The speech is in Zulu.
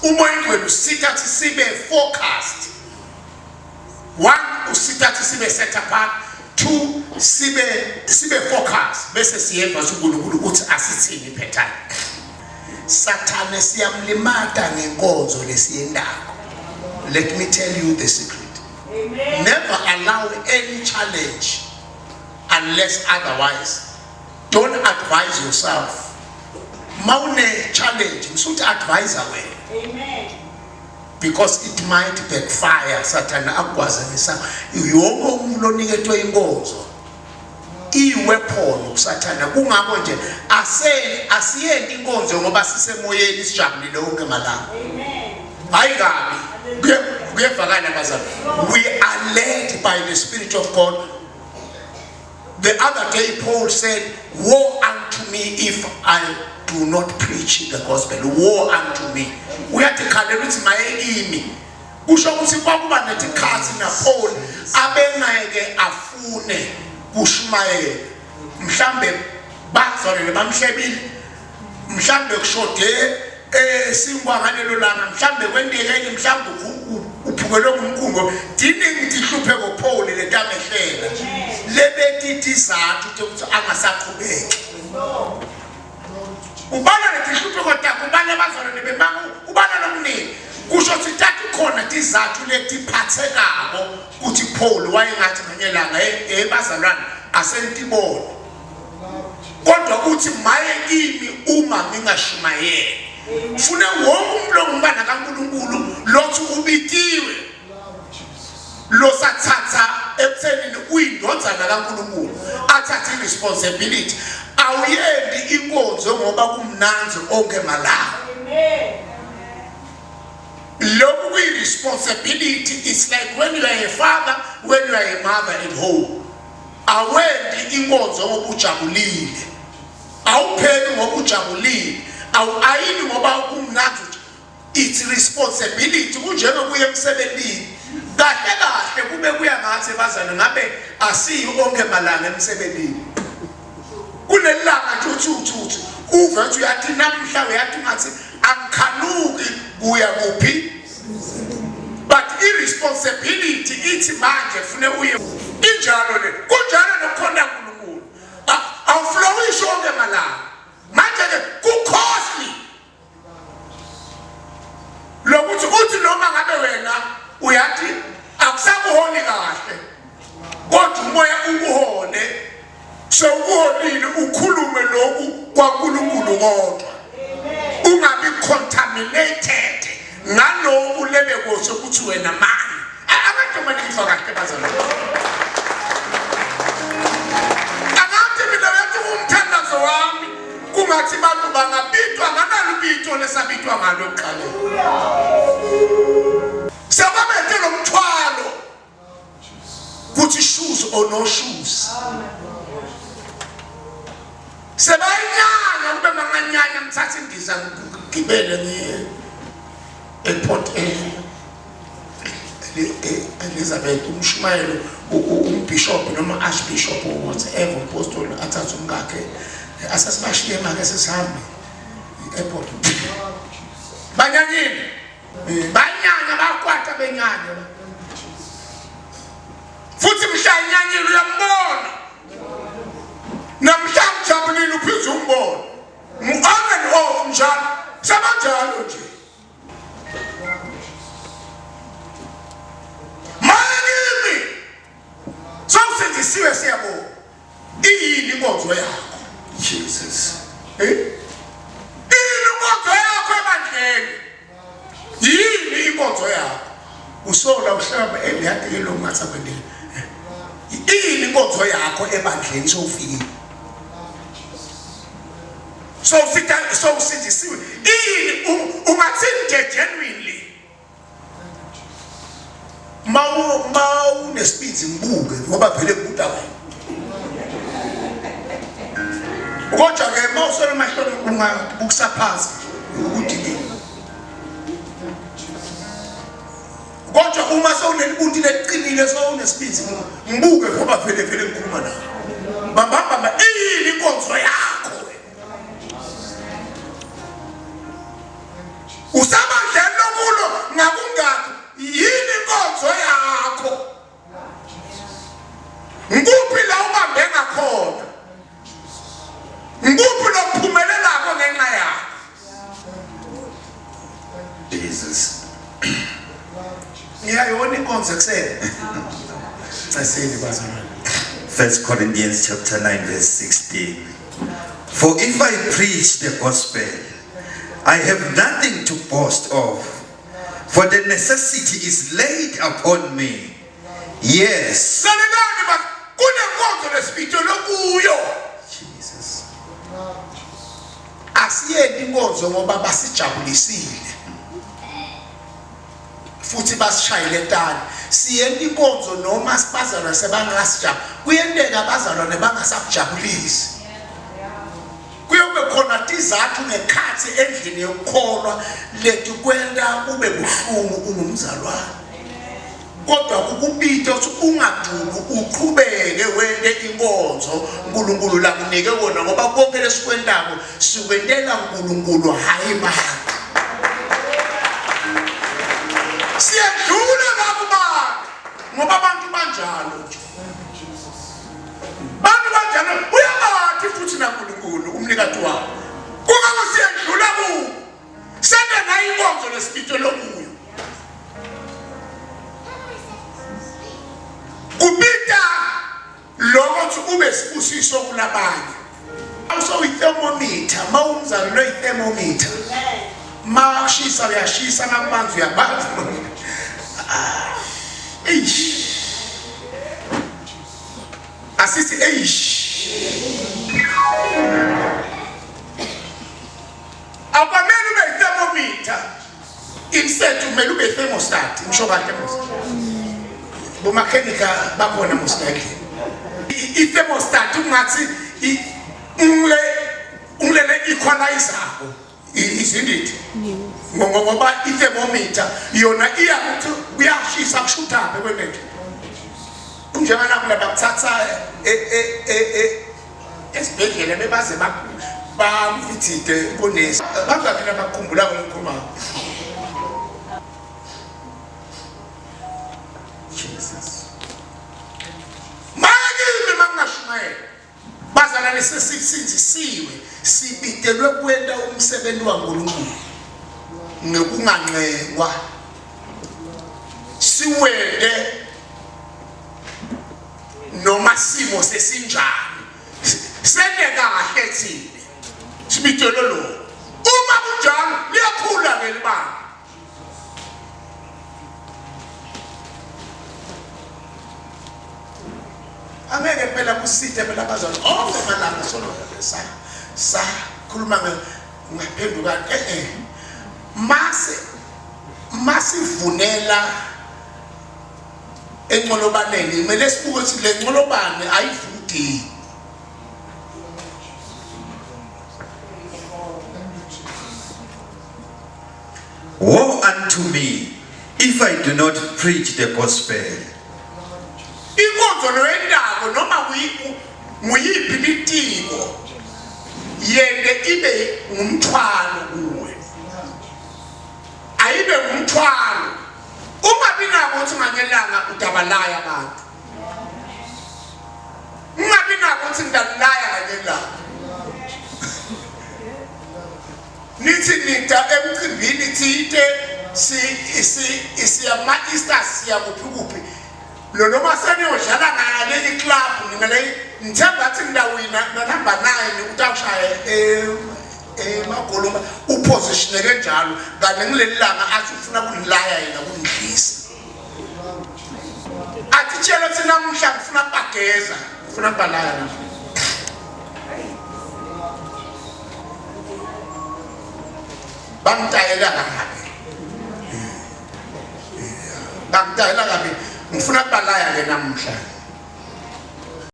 Umoya ingcwele usithathe sibe focused. One, usithathe sibe set apart. Two, sibe focus bese siyeva uNkulunkulu ukuthi asithini phethana. Sathane siyamlimata ngenkonzo lesiyendako. Let me tell you the secret. Amen. Never allow any challenge unless otherwise. Don't advise yourself. Mawune challenge, ngisuthi advise wena. Amen. Because it might backfire Sathane akugwazanisa yonke umuntu oniketwe inkonzo iwepholo kusathana. Kungakho nje asiyenti inkonzo ngoba sisemoyeni sijabulile wonke malanga. Hayi kabi, kuyevakala bazalwane. We are led by the Spirit of God. The other day Paul said, woe unto me if I do not preach the gospel. Woe unto me. Uyatikhalela ukuthi maye kimi. Kusho ukuthi kwakuba netikhathi naPaul abengeke afune kushumayela. Mhlambe bazalwane bamhlebile. Mhlambe kushode sinkwa ngalelo langa, mhlambe kwentekeni, mhlambe uphukelwe ngumkhumbo. Diningi tihlupheko Paul letamehlela. Lebetitizathu tekuthi angasaqhubeki. Ubala letihlupheko takhe, ubala abazalwane bemanga, ubala lokuningi. Kusho ukuthi tatikhona tizathu letiphathekako ukuthi Paul wayengathi ngenye langa hey bazalwane asentibone. Kodwa uthi maye kimi uma ngingashumayeli. Funa wonke umuntu ongumntwana kaNkulunkulu lothi ubitiwe losathatha ekuthenini uyindodana kaNkulunkulu athathe i-responsibility. Awuyendi inkonzo ngoba kumnandi onke malanga. Lokhu kuyi-responsibility. It's like when you are a father, when you are a mother at home. Awendi inkonzo ngoba ujabulile, awupheki ngoba ujabulile, awuayini ngoba kumnandi. It's responsibility. Kunjengokuya emsebenzini. Kahle kahle kube kuya ngathi bazalwane ngabe asiyi onke malanga emsebenzini. Kunelanga nje uthi uthi uthi uve uthi uyathi namhla uyathi ungathi angikhanuki kuya kuphi, but i-responsibility ithi manje fune uye. Injalo le, kunjalo nokukhonta uNkulunkulu. Awuflowishi onke malanga. Manje ke ku-costly lokuthi uthi noma ngabe wena uyathi akusakuholi kahle, kodwa umoya ukuhole, sewukuholile ukhulume lokhu kwaNkulunkulu, kodwa ungabi contaminated ngaloku lebekose ukuthi wena mani. Abantu manifa kahle bazalwane. Angathi mina uyathi umthandazo wami kungathi abantu bangabitwa nganalubito lesabitwa ngalo ekuqaleni. Sebabethe lo mthwalo kuthi shoes or no shoes. Sebayinyanya kube manganyanya ngithatha indiza ngigibele ngiye ePort Elizabeth. Umshumayelo umbishop noma archbishop or whatever umpostoli athathe umkakhe asesibashiye make sesihambe i-airport. Banyanyile, banyanya, bakwata benyanya futhi mhla inyanyile uyambona, namhla ngijabulile uphize umbona on and off njalo, sebanjalo nje. Maye kimi sewusindisiwe, siyabonga. Iyini inkonzo yakho? Jesus. Eh? Iyini inkonzo yakho ebandleni? Yini inkonzo yakho? Usola uhlamba eliyadike lo ngathi akwendele. Iyini inkonzo yakho ebandleni sowufikile? Sowufika sowusindisiwe. Iyini ungathini nje genuinely? Mawunesibindi ngibuke ngoba vele kubuta wena. Kodwa ke mawuswela amahloni ungabukisa phansi ukuthi ke. Kodwa uma sewunelibunti leliqinile sewunesibindi ngibuke ngoba vele vele ngikhuluma nawe. Bamba bamba iyini inkonzo yakho? Usabandleni. Jesus. Ngiyayona inkonzo ekuseni. Ncesini bazalwane. 1 Corinthians chapter 9 verse 16. For if I preach the gospel, I have nothing to boast of, for the necessity is laid upon me. Yes. Lalelani ba kunenkonzo lesibitelwe kuyo. Jesus. Asiyenti inkonzo ngoba basijabulisile. Futhi basishayile tani. Siyenta inkonzo noma sibazalwane sebangasijabuli. Kuyenteka abazalwane bangasakujabulisi. Kuyobe khona tizathu ngekhathi endlini yokukholwa letikwenta kube buhlungu ungumzalwane. Kodwa kukubita ukuthi ungaduki uqhubeke wente inkonzo uNkulunkulu lakunike kona ngoba konke lesikwentako sikwentela uNkulunkulu hayi bantu. Siyedlula labo bantu ngoba abantu banjalo nje. Bantu banjalo uyabathi futhi naNkulunkulu umnikati wabo. Kungako siyedlula kubo. Sente nayo inkonzo lesibitelwe kuyo. Kubita lokho ukuthi ube sibusiso kulabanye. Awusowuyithermometer, mawumzali lo yithermometer. Mawushisa uyashisa, makubanzi uyabanza. Ah, eish. Asithi eish. Akwamele ube thermometer. Instead kumele ube thermostat. Ngisho kahle mos. Bomakhenika bakhona mos la endlini. I-thermostat ungathi ungle unglele equalizer isindidi. Ngoba i-thermometer yona iya ukuthi kuyashisa kushutha phe kwenethu. Kunjengana kulaba kuthatha e e e esibhedlela bebaze bamvithide bonesi bangakhi nabakhumbula ngokukhuluma. Jesus. Makimi mangashumayela bazalwane sesisindisiwe sibitelwe kwenta umsebenzi waNkulunkulu ngekunganqekwa siwente noma simo sesinjani sente kahle thina sibitelwe lo uma kunjalo liyakhula ke libanga. Angeke phela kusithe phela abazali onke malanga solo sa sa khuluma ngaphenduka eh eh mase masivunela enqolobaneni kumele sibuke ukuthi le nqolobane ayivudi. Woe unto me if I do not preach the gospel. Inkonzo loyentako noma nguyiphi litiko yente ibe ngumthwalo kuwe. Ayibe ngumthwalo. Ungabi nako ukuthi ngangelanga udabalaya abantu. Ungabi nako ukuthi ngidalaya ngangelanga. Nithi nida emcimbini thite si si siya ma Easter siya kuphi kuphi. Lo noma seniyodlala ngale iclub ngale ngithemba athi ngidawina na number 9 utawushaya emagoli upositioneke njalo kanti ngileli langa athi ufuna kunilaya yena kunidlisa. Athi tshela ukuthi namuhla ngifuna kubageza, ngifuna kubalaya namuhla. Bangitayela kabi. Bangitayela kabi. Ngifuna kubalaya ke namuhla.